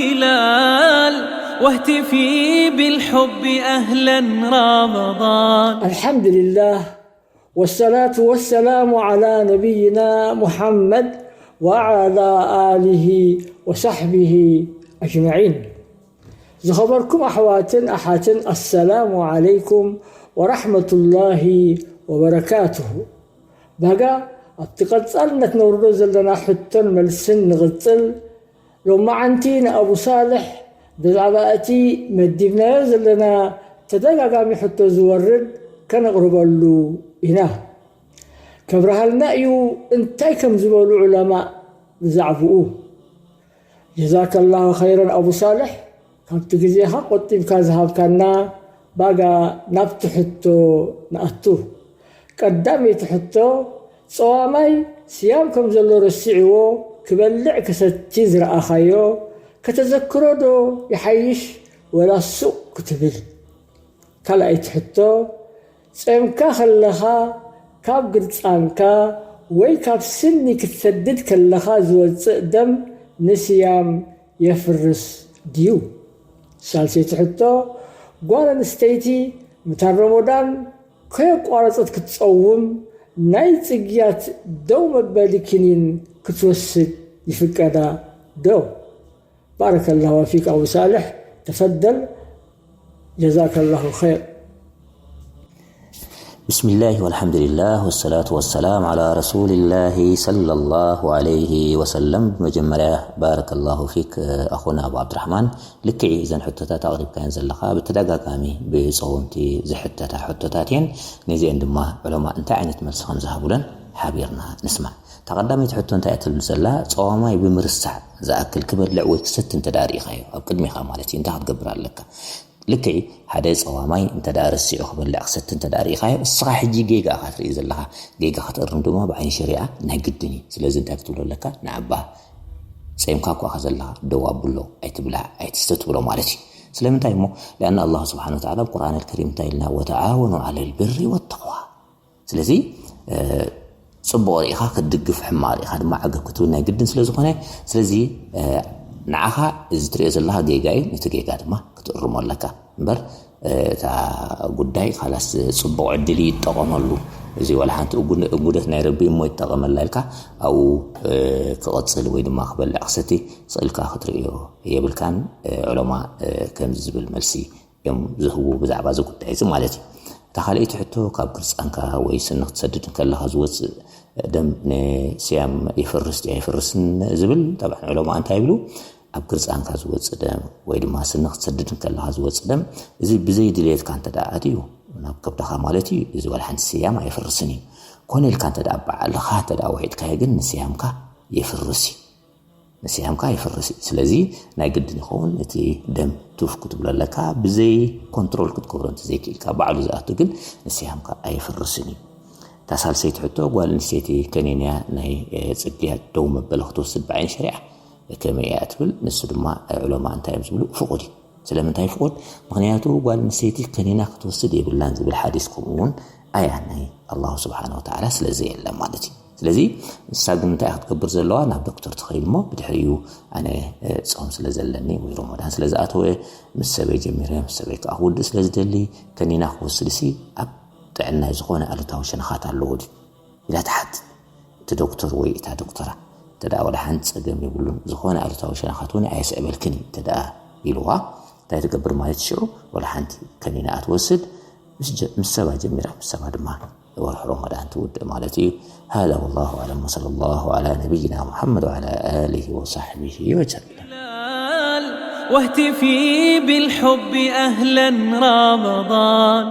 هلال، واهتفي بالحب أهلا رمضان. الحمد لله، والصلاة والسلام على نبينا محمد وعلى آله وصحبه أجمعين. ዝኸበርኩም ኣሕዋትን ኣሓትን፣ ኣሰላሙ ዓለይኩም ወራሕመቱላሂ ወበረካቱሁ። ባጋ ኣብቲ ቀጻልነት ነውርዶ ዘለና ሕቶን መልስን ንቕጽል። ሎማዓንቲ ንኣቡ ሳልሕ ብዛዕባ እቲ መዲብናዮ ዘለና ተደጋጋሚ ሕቶ ዝወርድ ከነቕርበሉ ኢና። ከብርሃልና እዩ፣ እንታይ ከም ዝበሉ ዑለማእ ብዛዕብኡ። ጀዛከላሁ ኸይረን ኣቡ ሳልሕ፣ ካብቲ ግዜኻ ቆጢብካ ዝሃብካና። ባጋ ናብቲ ሕቶ ንኣቱ። ቀዳመይቲ ሕቶ፣ ጸዋማይ ስያም ከም ዘሎ ረሲዕዎ ክበልዕ ክሰቲ ዝረኣኻዮ ከተዘክሮ ዶ ይሓይሽ ወላ ሱቕ ክትብል? ካልኣይቲ ሕቶ፣ ጸምካ ከለኻ ካብ ግርጻንካ ወይ ካብ ስኒ ክትሰድድ ከለኻ ዝወጽእ ደም ንስያም የፍርስ ድዩ? ሳልሰይቲ ሕቶ፣ ጓል ኣንስተይቲ ምታ ረመዳን ከየቋረጸት ክትጸውም ናይ ጽግያት ደው መበሊ ክኒን ክትወስድ ይፍቀዳ ዶ? ባረከላሁ ፊክ ኣቡ ሳልሕ፣ ተፈደል፣ ጀዛከላሁ ኸይር። بسم الله والحمد لله والصلاة والسلام على رسول الله صلى الله عليه وسلم. ብመጀመርያ ባረከላሁ ፊክ ኣኹና ኣቡ ዓብድራሕማን፣ ልክዕ እዘን ሕቶታት ኣቕሪብካየን ዘለኻ ብተደጋጋሚ ብፀወምቲ ዝሕተታ ሕቶታት እየን። ነዚአን ድማ ዑለማ እንታይ ዓይነት መልሲ ከም ዝሃቡለን ሓቢርና ንስማዕ። እታ ቀዳመይቲ ሕቶ እንታይ እያ ትብል ዘላ? ፀዋማይ ብምርሳዕ ዝኣክል ክበልዕ ወይ ክሰቲ እንተ ደኣ ርኢኻዮ፣ ኣብ ቅድሜኻ ማለት እዩ፣ እንታይ ክትገብር ኣለካ? ልክዕ ሓደ ፀዋማይ እንተ ደኣ ረሲዑ ክበልዕ ክሰቲ እንተ ደኣ ርኢኻዮ፣ እስኻ ሕጂ ጌጋ ኢኻ ትርኢ ዘለኻ። ጌጋ ክትእርም ድማ ብዓይኒ ሸሪዓ ናይ ግድን እዩ። ስለዚ እንታይ ክትብሎ ኣለካ? ንዓባ ጸይምካ እኳ ከዘለኻ ደው ኣብሎ፣ ኣይትብላዕ ኣይትስተ ትብሎ ማለት እዩ። ስለምንታይ እሞ? لأن الله سبحانه وتعالى ኣብ ቁርኣን ኣልከሪም እንታይ ኢልና? وتعاونوا على البر والتقوى። ስለዚ እ፣ ጽቡቕ ርኢኻ ክትድግፍ፣ ሕማቕ ርኢኻ ድማ ዓገብ ክትብል ናይ ግድን ስለ ዝኾነ፣ ስለዚ እ፣ ንዓኻ እዚ ትሪኦ ዘለኻ ጌጋ እዩ፣ ነቲ ጌጋ ድማ ክትእርሞ ኣለካ እምበር፣ እ፣ እታ ጉዳይ ካላስ ጽቡቕ ዕድል እዩ ይጠቐመሉ፣ እዚ ዋላ ሓንቲ እጉ-፣ እጉደት ናይ ረቢ እሞ ይጠቐመላ ኢልካ ኣብኡ እ፣ ክቐጽል ወይ ድማ ክበልዕ ክሰቲ ስቕ ኢልካ ክትርእዮ የብልካን። እ፣ ዑለማ እ፣ ከምዚ ዝብል መልሲ እዮም ዝህቡ ብዛዕባ እዚ ጉዳይ እዚ ማለት እዩ። እታ ካልኣይቲ ሕቶ፣ ካብ ግርጻንካ ወይ ስኒ ክትሰድድ እንከለኻ ዝወጽእ ደም ንስያም የፍርስ ድዩ ኣይፍርስን ዝብል፣ ጠብዓን ዑለማ እንታይ ይብሉ? ኣብ ግርጻንካ ዝወጽእ ደም ወይ ድማ ስኒ ክትሰድድ እንከለኻ ዝወጽእ ደም፣ እዚ ብዘይ ድልየትካ እንተ ደኣ ኣትዩ፣ ናብ ከብድኻ ማለት እዩ፣ እዚ ዋላ ሓንቲ ስያም ኣይፍርስን እዩ። ኮነ ኢልካ እንተ ደኣ ባዕልኻ እንተ ደኣ ውዒጥካዮ ግን ንስያምካ የፍርስ እዩ። ንስያምካ የፍርስ እዩ። ስለዚ ናይ ግድን ይኸውን እቲ ደም ቱፍ ክትብሎ ኣለካ። ብዘይ ኮንትሮል ክትገብሮ እንተዘይክኢልካ፣ ባዕሉ ዝኣቱ ግን ንስያምካ ኣየፍርስን እዩ። እታ ሳልሰይቲ ሕቶ፣ ጓል ኣንስተይቲ ከኒንያ ናይ እ፣ ጽግያት ደው መበሊ ክትወስድ ብዓይኒ ሸሪዓ ከመይ እያ ትብል? ንሱ ድማ እ፣ ዑለማ እንታይ እዮም ዝብሉ? ፍቑድ እዩ። ስለምንታይ ፍቑድ? ምኽንያቱ ጓል ኣንስተይቲ ከኒና ክትወስድ የብላን ዝብል ሓዲስ ከምኡ እውን ኣያ ናይ ኣላሁ ስብሓነ ወተዓላ ስለ ዘየለ ማለት እዩ። ስለዚ ንሳ ግን እንታይ ክትገብር ዘለዋ? ናብ ዶክተር ትኸይድ እሞ ብድሕሪኡ ኣነ እ፣ ጾም ስለ ዘለኒ ወይ ረመዳን ስለ ዝኣተወ ምስ ሰበይ ጀሚረ ምስ ሰበይ ከዓ ክውድእ ስለ ዝደሊ ከኒና ክወስድሲ ኣብ ጥዕናይ ዝኾነ ኣሉታዊ ሸነኻት ኣለዎ ድዩ ኢላ ትሓትት። እቲ ዶክተር ወይ እታ ዶክተራ እንተ ደኣ ወላ ሓንቲ ጸገም የብሉን፣ ዝኾነ ኣሉታዊ ሸነኻት እውን ኣየስዕበልክን እዩ እንተ ደኣ ኢልዋ፣ እንታይ ትገብር ማለት ሽዑ? ወላ ሓንቲ ከኒና ኣትወስድ፣ ምስ ጀ-፣ ምስ ሰባ ጀሚራ ምስ ሰባ ድማ ወርሒ ረመዳን ትውድእ ማለት እዩ። هذا والله أعلم وصلى الله على نبينا محمد وعلى آله وصحبه وسلم. هلال، واهتفي بالحب أهلا رمضان.